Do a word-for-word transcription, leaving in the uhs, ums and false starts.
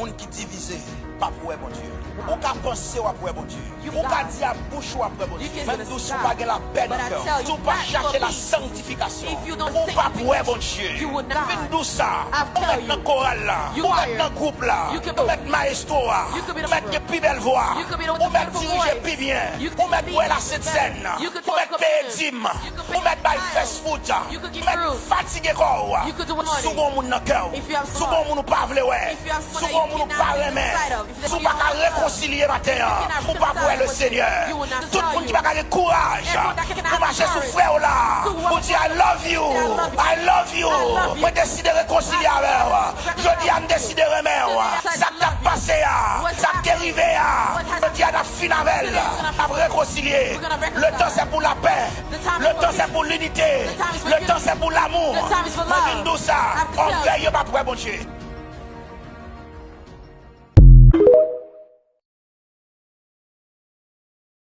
Moun ki divize p ap wè Bondye. Ou ka panse w ap wè Bondye. Ou ka di ak bouch ou w ap wè Bondye. Mwen di w, si w pa gen lapè nan kè w, si w pa chache la sanctification, ou p ap wè Bondye. Mwen di w sa, ou mèt nan koral la, ou mèt nan gwoup la, ou mèt maestro a, ou mèt gen pi bèl vwa, ou mèt dirije pi byen, ou mèt bwè la sent sèn, ou mèt peye dim, ou mèt bay fast food, ou mèt fatige kò w. Si w gen yon moun nan kè w, si w gen yon moun ou pa vle wè, si w gen yon moun ou pa renmen, si w pa ka rekonsilye maten an, ou p ap wè le Senyè. Tout moun ki pa ka gen kouraj pou mache sou frè w la, pou di, "I love you, I love you, mwen deside rekonsilye avè w. Jodi a, m deside renmen w." Sa k t ap pase a, sa k te rive a, jodi a, n ap fin avè l, n ap rekonsilye. Le temps c'est pour la paix. Le temps c'est pour l'unité. Le temps c'est pour l'amour. Mwen vin di w sa, ògèy yo p ap wè Bondye.